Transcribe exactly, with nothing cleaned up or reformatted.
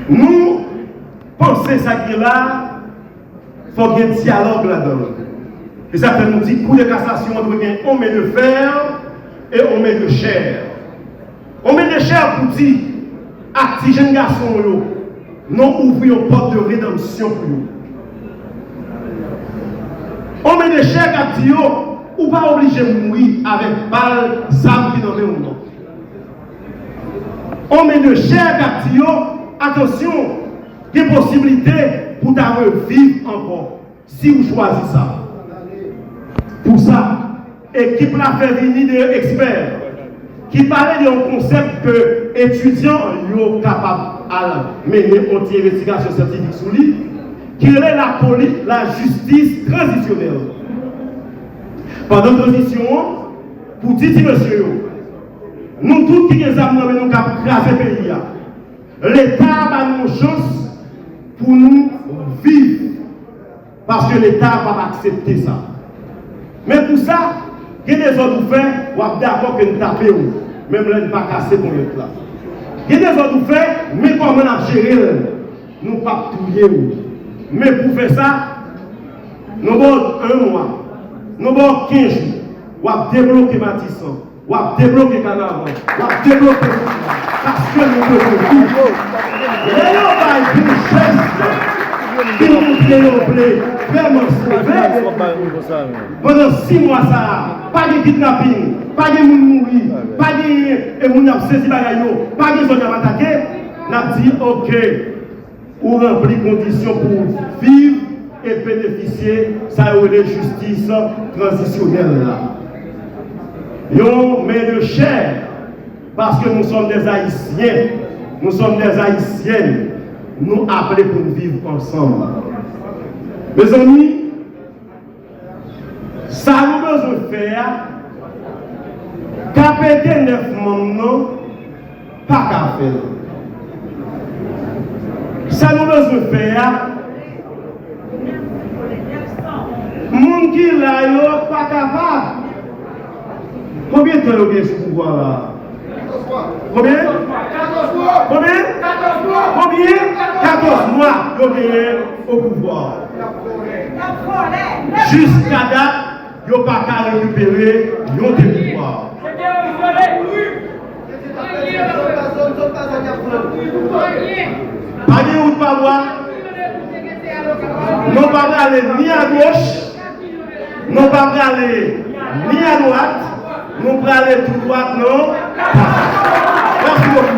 Nou panse sa k gen la, fòk gen dyalòg ladan l. E sa fè nou di Kou de Kasasyon an dwe gen on men de fè e on men de chè. On men de chè pou di ak ti jenn gason yo, nou ouvri yon pòt de redanmsyon pou yo. On men de chè k ap di yo, ou pa oblije mouri avèk bal, zam ki nan men w non. On men de chè k ap di yo, atansyon, gen posiblite pou ta reviv ankò, si w chwazi sa. Pou sa, ekip la fè vini de ekspè ki pale de yon konsèp ke etidyan yo kapab al mennen yon ti envestigasyon syantifik sou li, ki rele la poli-, la jistis tranzisyonèl. Pandan tranzisyon an, pou di ti mesye yo, nou tout ki gen zam nan men nou k ap kraze peyi a, Leta ba nou yon chans pou nou viv, paske Leta p ap aksepte sa. Men pou sa, gen dezòd ou fè, w ap dakò ke n tape w, menm lè n pa kase ponyèt la. Gen dezòd ou fè, men kòman n ap jere l, nou p ap touye w. Men pou fè sa, nou ba w yon mwa, nou ba w kenz jou, w ap debloke Matisan. W ap debloke Kanaran, w ap debloke Wout la, paske nou bezwen viv. Lè yo bay de jès ki montre yo vle vrèman sove, pandan sis mwa sa a, pa gen kidnaping, pa gen moun mouri, pa gen e moun y ap sezi bagay yo, pa gen zòn y ap atake, n ap di, oke, ou ranpli kondisyon pou w viv e benefisye sa yo rele jistis tranzisyonèl la. Yon men de chè, paske nous sommes des Haïtiens, nous sommes des Haïtiennes, nou aple pou n viv ansanm. Mezanmi, Sa nou bezwen fè a, K P T nèf manm nan pa ka fè l. Sa nou bezwen fè a, moun ki la yo pa kapab. Konbyen tan yo gen sou pouvwa la? Konbyen? Konbyen? Konbyen? Katòz mwa yo genyen o pouvwa. Jiska dat, yo pa ka rekipere yon teritwa. Pa gen wout pa bwa. Nou pa prale ni agoch, nou pa prale ni adwat, nou prale tou dwat nan. Mèsi bokou.